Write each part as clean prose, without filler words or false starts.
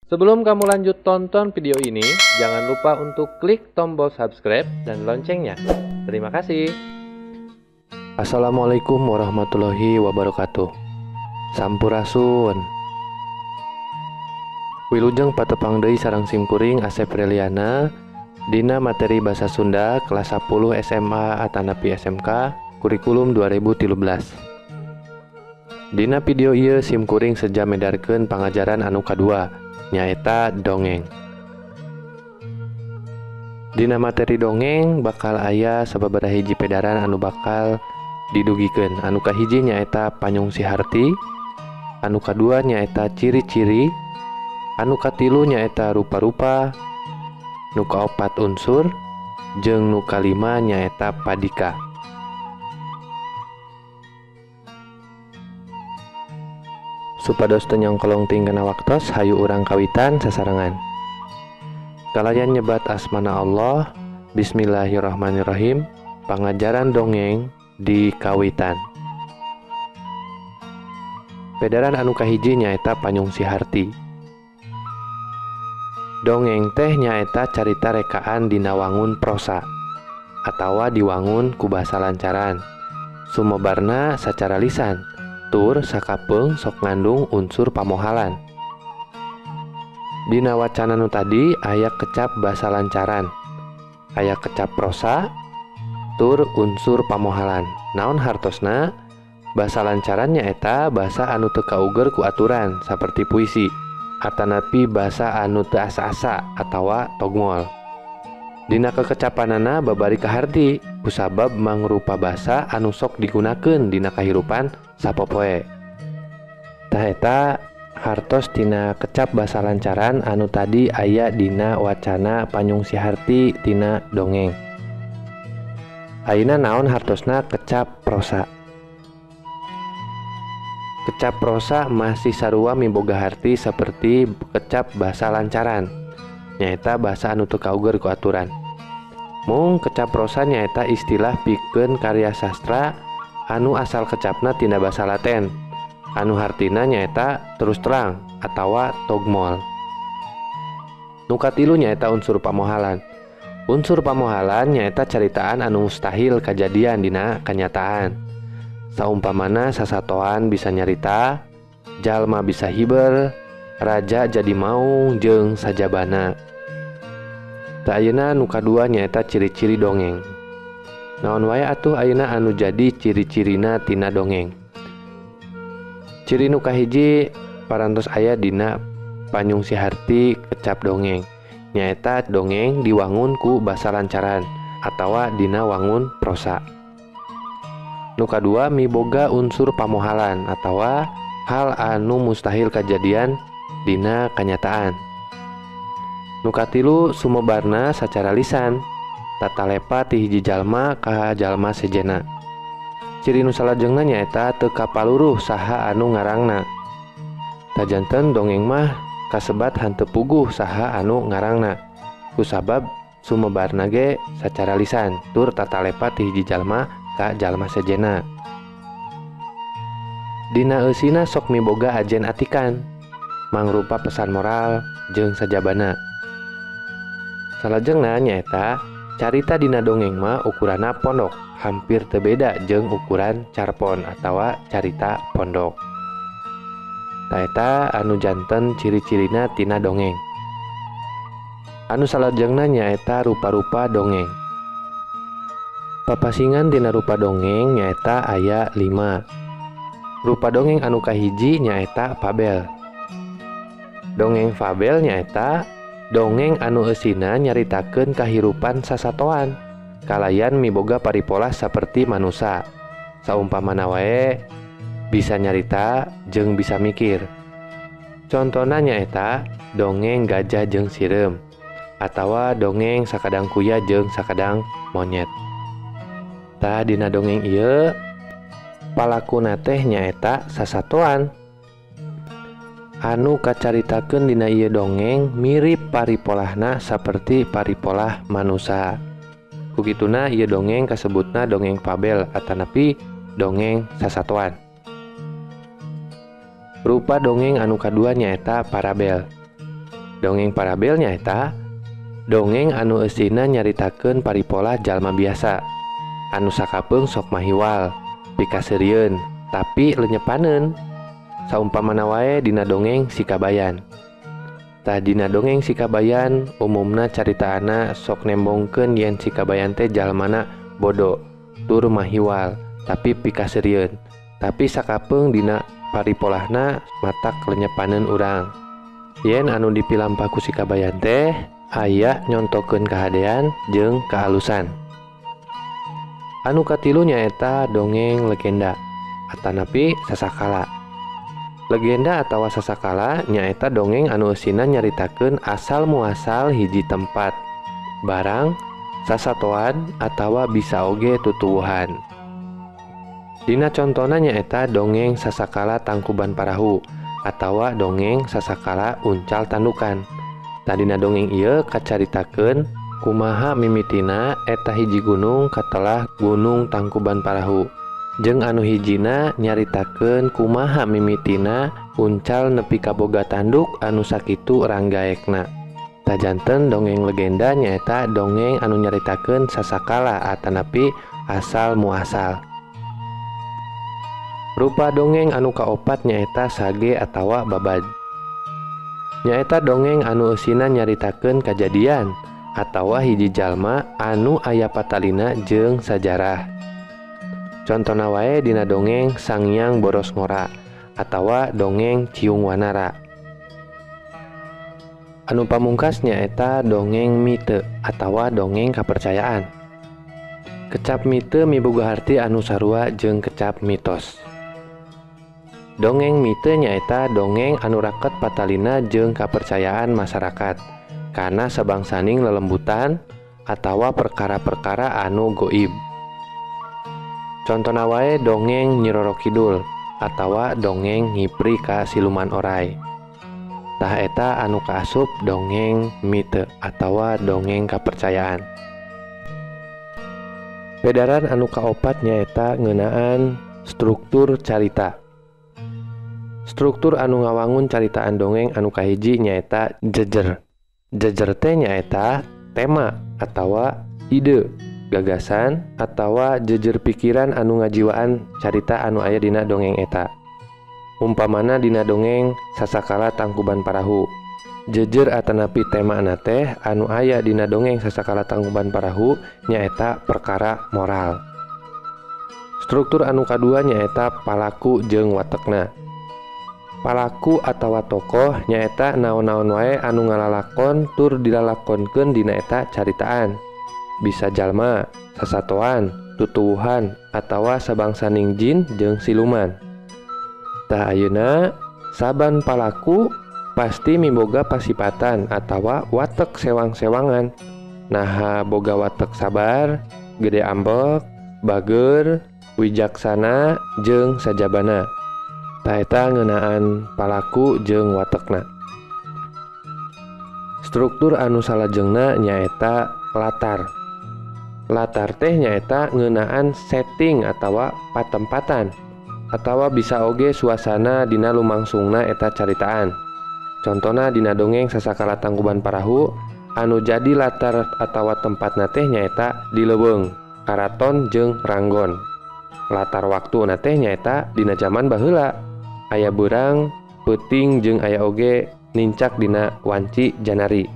Sebelum kamu lanjut tonton video ini, jangan lupa untuk klik tombol subscribe dan loncengnya. Terima kasih. Assalamualaikum warahmatullahi wabarakatuh. Sampurasun. Wilujeng patepang deui sareng simkuring Asep Reliana dina materi bahasa Sunda kelas 10 SMA atanapi SMK kurikulum 2013. Dina video ieu simkuring seja medarkeun pangajaran anu kadua nyaeta dongeng. Dina materi dongeng bakal aya sababaraha hiji pedaran anu bakal didugikeun. Anu kahiji nyaeta panyungsi harti, anu kadua nyaeta ciri-ciri, anu katilu nyaeta rupa-rupa, nu kaopat unsur, jeung nu kalima nyaeta padika. Supados teu nyongkolong teuing kana waktos, hayu urang kawitan sasarengan. Kalayan nyebat asmana Allah, bismillahirrahmanirrahim, pangajaran dongeng di kawitan. Pedaran anu kahiji nyaeta panyungsi harti. Dongeng teh nyaeta carita rekaan dina wangun prosa atawa diwangun ku basa lancaran, sumebarna sacara lisan, tur sakapeung sok ngandung unsur pamohalan. Dina wacana nu tadi aya kecap basa lancaran, aya kecap prosa, tur unsur pamohalan. Naon hartosna? Basa lancaran nyaeta basa anu teu kauger ku aturan saperti puisi, atanapi basa anu teu asa-asa atawa togmol. Dina kekecapanana babari kaharti kusabab mangrupa basa anu sok digunakeun dina kahirupan sapopoe. Tah eta hartos tina kecap basa lancaran anu tadi aya dina wacana panyungsi harti tina dongeng. Ayeuna naon hartosna kecap prosa? Kecap prosa masih sarua miboga harti seperti kecap basa lancaran, nyaeta basa anu teu kauger ku aturan. Mung kecap prosa nyaeta istilah pikeun karya sastra anu asal kecapna tina basa Laten, anu hartina nyaeta terus terang atawa togmol. Nu katilu nyaeta unsur pamohalan. Unsur pamohalan nyaeta caritaan anu mustahil kajadian dina kanyataan. Saumpamana sasatoan bisa nyarita, jalma bisa hiber, raja jadi maung jeung sajabana. Tah ayeuna nu kadua nyaeta ciri-ciri dongeng. Naon wae atuh ayeuna anu jadi ciri-cirina tina dongeng? Ciri nu kahiji parantos aya dina panyungsi harti kecap dongeng, nyaeta dongeng diwangun ku basa lancaran atawa dina wangun prosa. Nu kadua miboga unsur pamohalan atawa hal anu mustahil kajadian dina kanyataan. Nu katilu sumebarna sacara lisan, tatalepa ti hiji jalma ka jalma sejenna. Ciri nu salajengna nyaeta teu kapaluruh saha anu ngarangna. Tajanten dongeng mah kasebat hanteu puguh saha anu ngarangna, kusabab sumebarna ge sacara lisan tur tatalepa ti hiji jalma ka jalma sejenna. Dina eusina sok miboga ajen atikan, mangrupa pesan moral jeung sajabana. Salajengna nyaeta carita dina dongeng mah ukuranna pondok, hampir teu beda jeung ukuran carpon atawa carita pondok. Tah eta anu janten ciri-cirina tina dongeng. Anu salajengna nyaeta rupa-rupa dongeng. Papasingan tina rupa dongeng nyaeta aya 5. Rupa dongeng anu kahiji nyaeta fabel. Dongeng fabel nyaeta dongeng anu eusina nyaritakeun kahirupan sasatoan kalayan miboga paripolah saperti manusa. Saumpamana wae bisa nyarita jeung bisa mikir. Contona nyaeta dongeng gajah jeung sireum atawa dongeng sakadang kuya jeung sakadang monyet. Tah dina dongeng ieu palakuna teh nyaeta sasatoan. Anu kacaritakeun dina ieu dongeng mirip paripolahna saperti paripolah manusa. Kukituna ieu dongeng kasebutna dongeng fabel atanapi dongeng sasatoan. Rupa dongeng anu kadua nyaeta parabel. Dongeng parabel nyaeta dongeng anu eusina nyaritakeun paripolah jalma biasa anu sakapeung sok mahiwal, pikaseurieun, tapi lenyepaneun. Saumpamana wae dina dongeng Si Kabayan. Tah dina dongeng Si Kabayan umumna caritaana sok nembongkeun yen Si Kabayan teh jalmana bodo, tur mahiwal, tapi pikaseurieun. Tapi sakapeung dina paripolahna matak lenyepaneun urang. Yen anu dipilampah ku Si Kabayan teh aya nyontokeun kahadean jeung kaalusan. Anu katilu nyaeta dongeng legenda atanapi sasakala. Legenda atawa sasakala nyaeta dongeng anu eusina nyaritakeun asal muasal hiji tempat, barang, sasatoan atawa bisa oge tutuwuhan. Dina contona nyaeta dongeng sasakala Tangkuban Parahu atawa dongeng sasakala Uncal Tandukan. Tadina dongeng ieu kacaritakeun kumaha mimitina eta hiji gunung katelah Gunung Tangkuban Parahu. Jeung anu hijina nyaritakeun kumaha mimitina uncal nepi ka boga tanduk anu sakitu ranggaekna. Tajanten dongeng legenda nyaeta dongeng anu nyaritakeun sasakala atanapi asal muasal. Rupa dongeng anu kaopat nyaeta sage atawa babad. Nyaeta dongeng anu eusina nyaritakeun kajadian atawa hiji jalma anu aya patalina jeung sajarah. Contona wae dina dongeng Sangyang Boros Ngora atawa dongeng Ciung Wanara. Anu pamungkas nyaeta dongeng mite atawa dongeng kapercayaan. Kecap mite miboga harti anu sarua jeung kecap mitos. Dongeng mite nyaeta dongeng anu raket patalina jeung kapercayaan masyarakat kana sabangsaning lelembutan atawa perkara-perkara anu goib. Contona wae dongeng Nyi Roro Kidul atawa dongeng Ngipri ka Siluman Orai. Tah eta anu kaasup dongeng mite atawa dongeng kapercayaan. Pedaran anu kaopat nyaeta ngeunaan struktur carita. Struktur anu ngawangun caritaan dongeng anu kahiji nyaeta jejer. Jejer teh nyaeta tema atawa ide, gagasan atawa jejer pikiran anu ngajiwaan carita anu aya dina dongeng eta. Umpamana dina dongeng Sasakala Tangkuban Parahu. Jejer atanapi temana teh anu aya dina dongeng Sasakala Tangkuban Parahu nyaeta perkara moral. Struktur anu kadua nyaeta palaku jeung watekna. Palaku atawa tokoh nyaeta naon-naon wae anu ngalalakon tur dilalakonkeun dina eta caritaan. Bisa jalma, sasatoan, tutuwuhan, atawa sabangsaning jin jeung siluman. Tah ayeuna saban palaku pasti miboga pasipatan atawa watek sewang-sewangan. Naha boga watek sabar, gede ambek, bager, wijaksana, jeung sajabana. Tah eta ngeunaan palaku jeung watekna. Struktur anu salajengna nyaeta latar. Latar teh nyaeta ngeunaan setting atawa patempatan atawa bisa oge suasana dina lumangsungna eta caritaan. Contona dina dongeng Sasakala Tangkuban Parahu anu jadi latar atawa tempatna teh nyaeta di leuweung, karaton jeung ranggon. Latar waktuna teh nyaeta dina jaman baheula. Aya beurang, peuting jeung aya oge nincak dina wanci janari.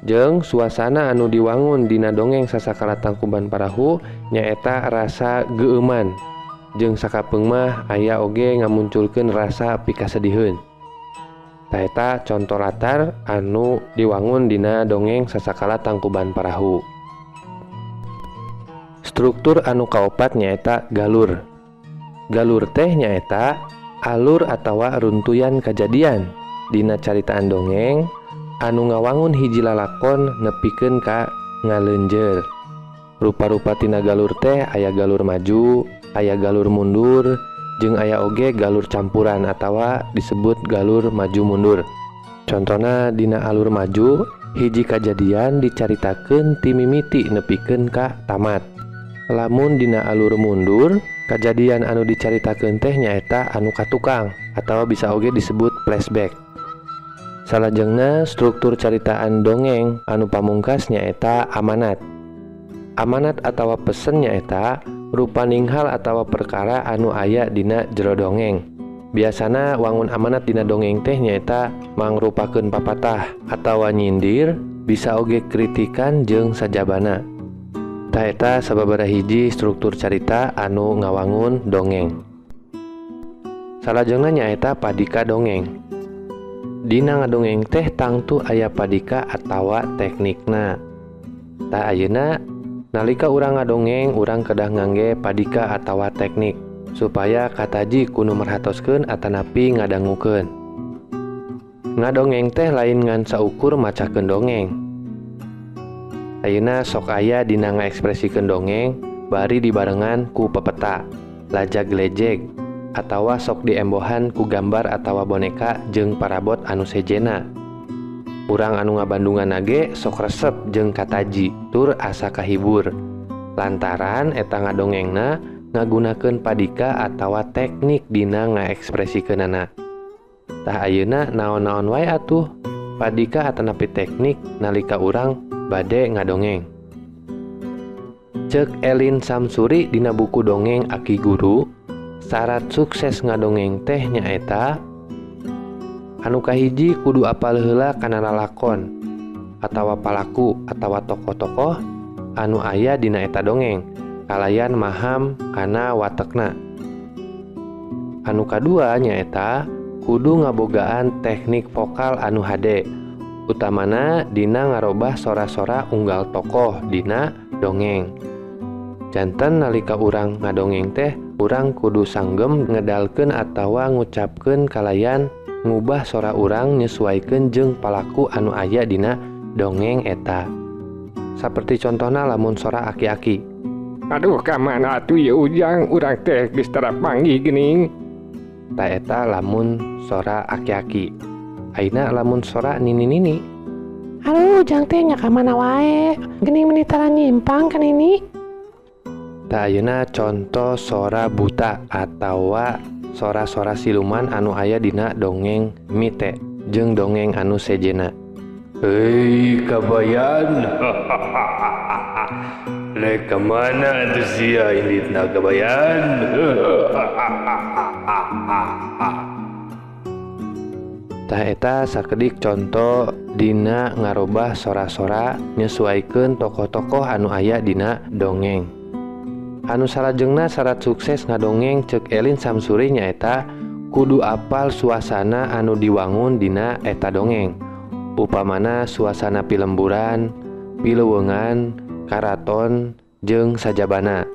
Jeung suasana anu diwangun dina dongeng Sasakala Tangkuban Parahu nyaeta rasa geueuman. Jeung sakapeung mah aya oge ngamunculkeun rasa pikasediheun. Tah eta conto latar anu diwangun dina dongeng Sasakala Tangkuban Parahu. Struktur anu kaopat nyaeta galur. Galur teh nyaeta alur atawa runtuyan kajadian dina caritaan dongeng anu ngawangun hiji lalakon nepikeun ka ngaleunjeur. Rupa-rupa tina galur teh aya galur maju, aya galur mundur, jeung aya oge galur campuran atawa disebut galur maju mundur. Contona dina alur maju, hiji kajadian dicaritakeun ti mimiti nepikeun ka tamat. Lamun dina alur mundur, kajadian anu dicaritakeun teh nyaeta anu katukang atawa bisa oge disebut flashback. Salajengna struktur caritaan dongeng anu pamungkas nyaeta amanat. Amanat atawa pesen nyaeta rupaning hal atawa perkara anu aya dina jero dongeng. Biasana wangun amanat dina dongeng teh nyaeta mangrupakeun papatah atawa nyindir, bisa oge kritikan jeung sajabana. Tah eta sababaraha hiji struktur carita anu ngawangun dongeng. Salajengna nyaeta padika dongeng. Dina ngadongeng teh tangtu aya padika atawa teknikna. Tah ayeuna nalika urang ngadongeng urang kedah ngangge padika atawa teknik supaya kataji kudu merhatoskeun atanapi ngadangukeun. Ngadongeng teh lain ngan saukur macakeun dongeng. Ayeuna sok aya dina ngaekspresikeun dongeng bari dibarengan ku pepeta, lajag lejeg, atawa sok diembohan ku gambar atawa boneka jeung parabot anu sejena. Urang anu ngabandungan nage sok resep jeung kataji tur asa kahibur. Lantaran eta ngadongengna ngagunakeun padika atawa teknik dina ngaekspresikeunana. Tah ayeuna naon-naon wae atuh padika atanapi teknik nalika urang bade ngadongeng. Ceuk Elin Samsuri dina buku dongeng Aki Guru, syarat sukses ngadongeng teh nyaeta anu kahiji kudu apal heula kana lalakon atawa palaku atawa tokoh-tokoh anu aya dina eta dongeng kalayan maham kana watekna. Anu kadua nyaeta kudu ngabogaan teknik vokal anu hade, utamana dina ngarobah sora-sora unggal tokoh dina dongeng. Janten nalika urang ngadongeng teh urang kudu sanggem ngedalkeun atawa ngucapkeun kalayan ngubah sora urang nyesuaikeun jeung palaku anu aya dina dongeng eta. Saperti contohna lamun sora aki-aki. Aduh ka mana atuh ieu Ujang, urang teh geus tara panggih geuning. Ta eta lamun sora aki-aki. Ayeuna lamun sora nini-nini. Aduh Ujang teh nya ka mana wae, geuning meni tara nyimpang ka nini. Ta ayeuna contoh sora buta atawa sora-sora siluman anu aya dina dongeng Mite jeung dongeng anu sejena. Hei Kabayan. Lek kemana atuh sia inditna Kabayan? Tah eta sakedik contoh dina ngarobah sora-sora nyesuaikeun tokoh-tokoh anu aya dina dongeng. Anu salajengna syarat sukses ngadongeng ceuk Elin Samsuri nyaeta kudu apal suasana anu diwangun dina eta dongeng. Upamana suasana pilemburan, pileuweungan, karaton, jeung sajabana.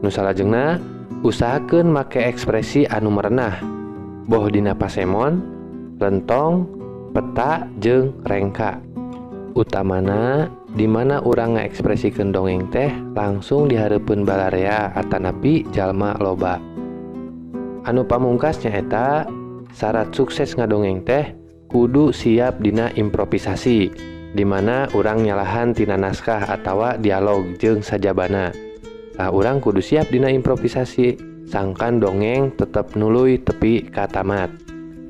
Nu salajengna usahakeun make ekspresi anu merenah, boh dina pasemon, lentong, peta, jeung rengka. Utamana di mana urang ngaekspresikeun dongeng teh langsung dihareupeun balarea atanapi jalma loba. Anu pamungkas nyaeta syarat sukses ngadongeng teh kudu siap dina improvisasi, di mana urang nyalahan tina naskah atawa dialog jeung sajabana. Tah urang kudu siap dina improvisasi, sangkan dongeng tetep nuluy tepi ka tamat.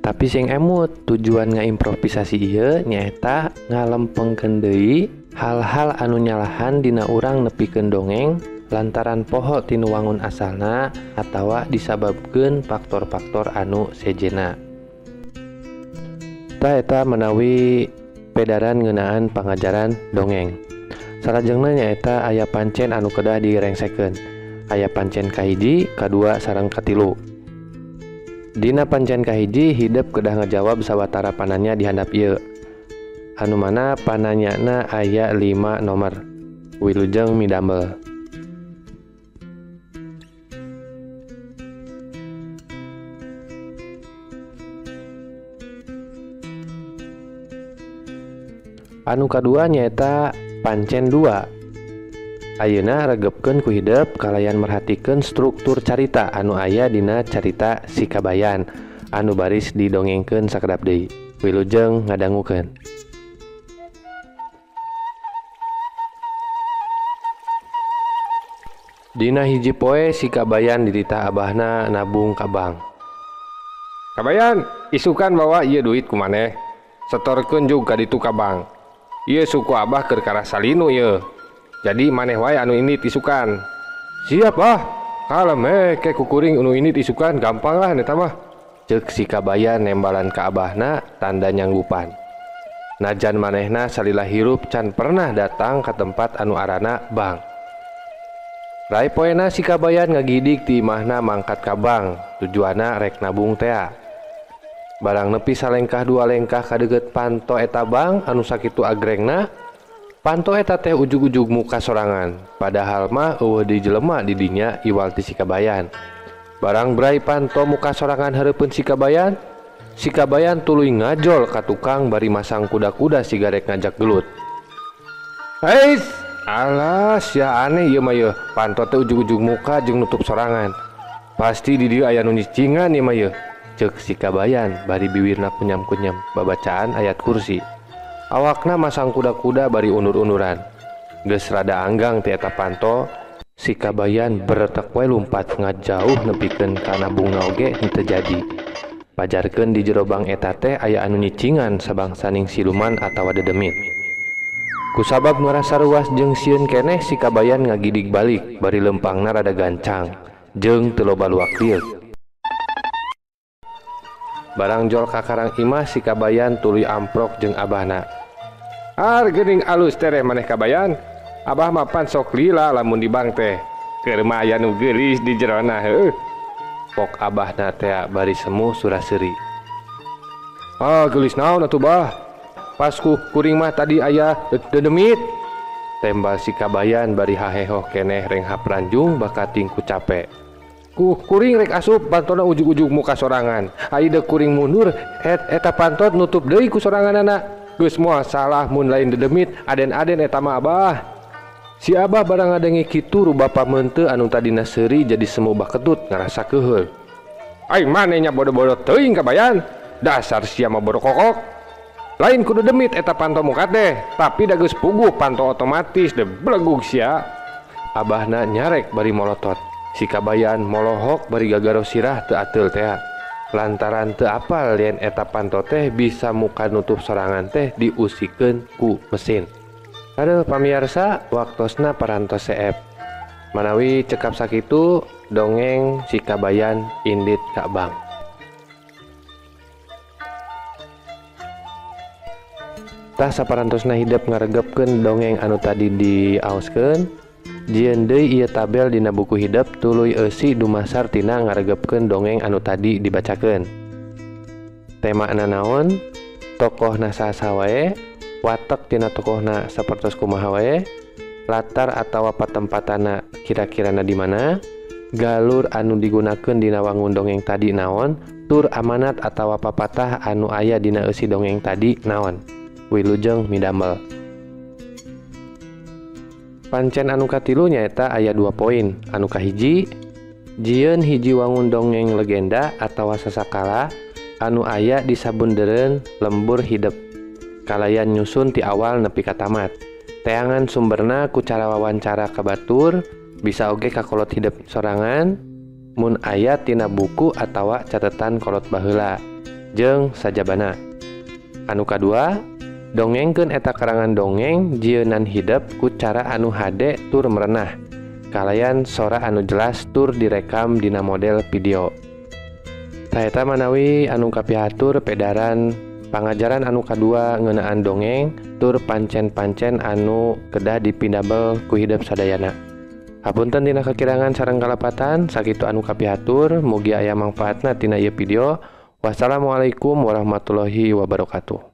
Tapi sing emut tujuan ngaimprovisasi ieu nyaeta ngalempengkeun deui hal-hal anu nyalahan dina urang nepikeun dongeng lantaran poho tinu wangun asalna atawa disababkeun faktor-faktor anu sejena. Tah eta menawi pedaran ngeunaan pangajaran dongeng. Salajengna nyaeta aya pancen anu kedah direngsekeun. Aya pancen kahiji, kadua sareng katilu. Dina pancen kahiji hidep kedah ngajawab sawatara pananya di handap ieu. Anu mana pananyana aya 5 nomor. Wilujeng midamel. Anu kadua nyaeta pancen 2. Ayeuna regepkeun ku hidep kalayan merhatikeun struktur carita anu aya dina carita Si Kabayan anu baris didongengkeun sakedap deui. Wilujeng ngadangukeun. Dina hiji poe Si Kabayan dititah abahna nabung ka bank. Kabayan, isukan bawa ieu duit ku maneh. Setorkeun juga ka ditu ka bank. Ieu suku abah keur karasa linu ieu. Jadi maneh wae anu indit isukan. Siap ah. Kalem ke kukuring anu indit isukan gampang lah eta mah. Ceuk si Kabayan nembalan ka abahna tanda nyanggupan. Najan manehna salila hirup can pernah datang ka tempat anu arana bank. Rai poena si Kabayan ngagidik ti imahna mangkat ka bank, tujuanna rek nabung tea. Barang nepi salengkah dua lengkah kadeukeut panto eta bank anu sakitu agrengna, panto eta teh ujug-ujug muka sorangan, padahal mah eueuh di jelema di dinya iwal ti si Kabayan. Barang brai panto muka sorangan hareupeun si Kabayan tuluy ngajol ka tukang bari masang kuda-kuda sigarek ngajak gelut. Heis, alas ya aneh ieu mah yeuh, panto teh ujug-ujug muka jeung nutup sorangan. Pasti di dieu aya nu nyicingan ieu mah yeuh. Ceuk si Kabayan bari biwirna kunyam-kunyam babacaan ayat kursi. Awakna masang kuda-kuda bari undur-unduran. Geus rada anggang ti eta panto, si Kabayan beretek wae lumpat ngajauh nepikeun ka nabungna oge henteu jadi. Pajarkeun di jero bank eta teh aya anu nyicingan sabangsaning siluman atawa dedemit. Kusabab ngarasa ruas jeung sieun keneh si Kabayan ngagidig balik bari leumpangna rada gancang jeung teu loba luak lieu. Barang jol ka karang imah si Kabayan tuluy amprok jeung abahna. Ar geuning alus tereh maneh Kabayan. Abah mah pan sok lila lamun di bank teh. Keur mah aya nu geulis di jerona heuh. Pok abahna teh bari semu suraseuri. Ah geulis naon atuh bah? Pas ku kuring mah tadi aya dedemit. Tembal si Kabayan bari hahehoh keneh renghap ranjung bakating ku cape. Ku kuring rek asup pantona ujug-ujug muka sorangan. Ai deuk kuring mundur eta pantot nutup deui ku soranganana. Geus moal salah mun lain dedemit aden-aden eta mah abah. Si abah barang ngadenge kitu rubapa meunte anu tadina seuri jadi semu baketut ngarasa keuheul. Ai maneh nya bodoh-bodoh teuing Kabayan. Dasar sia mah bodoh kokok. Lain kudu demit eta panto muka teh, tapi da geus puguh panto otomatis de belegug sia. Abahna nyarek bari molotot. Si Kabayan molohok bari gagaro sirah teu ateul tea. Lantaran teu apal yen eta panto teh bisa muka nutup sorangan teh diusikeun ku mesin. Aduh pamiarsa, waktosna parantos seep. Manawi cekap sakitu dongeng si Kabayan indit ka bank. Tah saparantosna hidep ngaregepkeun dongeng anu tadi diaoskeun. Jieun deui ieu tabel dina buku hidep tuluy eusi dumasar tina ngaregepkeun dongeng anu tadi dibacakeun. Temana naon, tokohna saha wae, watek tina tokohna sapertos kumaha wae, latar atawa patempatana kira-kirana di mana, galur anu digunakeun dina wangun dongeng tadi naon, tur amanat atawa papatah anu aya dina eusi dongeng tadi naon. Wilujeng midamel. Pancen anu katilu nyaeta aya 2 poin. Anu kahiji, jieun hiji wangun dongeng legenda atawa sasakala anu aya di sabundereun lembur hidep. Kalayan nyusun ti awal nepi ka tamat. Teangan sumberna ku cara wawancara ka batur, bisa oge ka kolot hidep sorangan, mun aya tina buku atawa catetan kolot baheula jeung sajabana. Anu kadua, dongengkeun eta karangan dongeng jieunan hidep ku cara anu hade tur merenah. Kalayan sora anu jelas tur direkam dina model video. Taeta manawi anu kapihatur pedaran pangajaran anu kadua ngeunaan dongeng tur pancen-pancen anu kedah dipindamel ku hidep sadayana. Hapunten dina kakirangan sareng kalepatan, sakitu anu kapihatur, mugi aya mangfaatna tina ieu video. Wassalamualaikum warahmatullahi wabarakatuh.